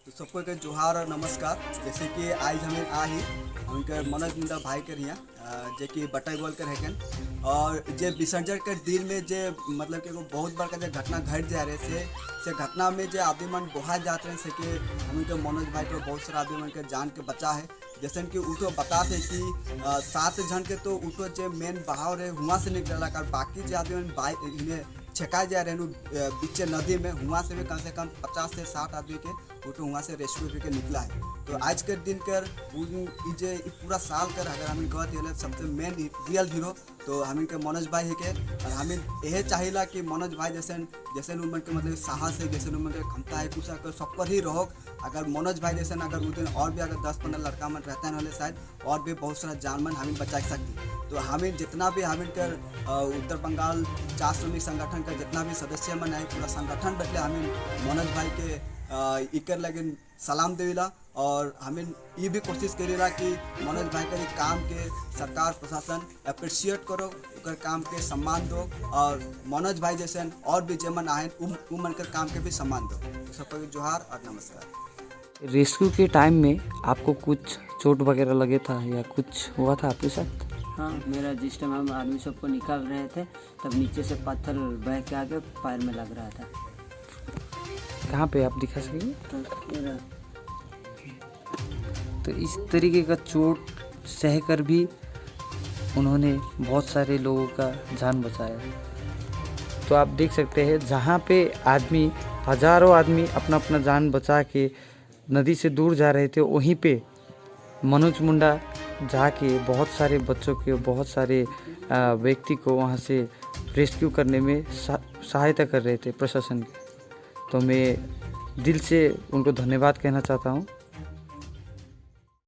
तो सबको के जोहार और नमस्कार। जैसे कि आज हमें आ ही उनके मनोज मुंडा भाई के रिया, जे कि बटाईगोल के रहन और जे विसर्जन के दिन में जे मतलब कि एगो बहुत बड़का जे घटना घट जा रहे से घटना में जे आदमी मन बोहा जात रहे से कि हम के मनोज भाई को बहुत सारा आदमी मन के जान के बचा है। जैसे कि उ तो बताते कि 7 जन के तो उ तो जे मेन बहाव रहे हुआ से निकला और बाकी जे आदमी मन बाइक इन्हें छेका जा रहे बीचे नदी में, हुआ से भी कम से कम 50 से 60 आदमी के वो तो वहाँ से रेस्क्यू करके निकला है। तो आज के दिन कर उ जे इ पूरा साल कर अगर हम कहते हैं सबसे मेन रियल हीरो तो हम के मनोज भाई है के। और हमें यह चाहिला कि मनोज भाई जैसे जैसे उन के मतलब साहस है, जैसे उन के क्षमता है, कुछ अगर सब पर ही रहो। अगर मनोज भाई जैसे अगर उस दिन और भी अगर 10-15 लड़का मन रहता है शायद और भी बहुत सारा जान मन हमें बचा सकती। तो हमें जितना भी हमें कर उत्तर बंगाल चा श्रमिक संगठन का जितना भी सदस्य मन है, पूरा संगठन बदले हमें मनोज भाई के इकर लगे सलाम देविला और हमें ये भी कोशिश करेला कि मनोज भाई के काम के सरकार प्रशासन अप्रिशिएट करो, उनकर काम के सम्मान दो और मनोज भाई जैसे और भी जेमन आए उ मन के काम के भी सम्मान दो। तो सबको जोहार और नमस्कार। रेस्क्यू के टाइम में आपको कुछ चोट वगैरह लगे था या कुछ हुआ था आपके साथ? हाँ, मेरा जिस टाइम हम आदमी सबको निकाल रहे थे तब नीचे से पत्थर बह के आके पैर में लग रहा था। कहाँ पे आप दिखा सकेंगे? तो मेरा तो इस तरीके का चोट सह कर भी उन्होंने बहुत सारे लोगों का जान बचाया। तो आप देख सकते हैं जहाँ पे आदमी, हज़ारों आदमी अपना अपना जान बचा के नदी से दूर जा रहे थे, वहीं पे मनोज मुंडा जाके बहुत सारे बच्चों के, बहुत सारे व्यक्ति को वहाँ से रेस्क्यू करने में सहायता कर रहे थे प्रशासन के। तो मैं दिल से उनको धन्यवाद कहना चाहता हूँ।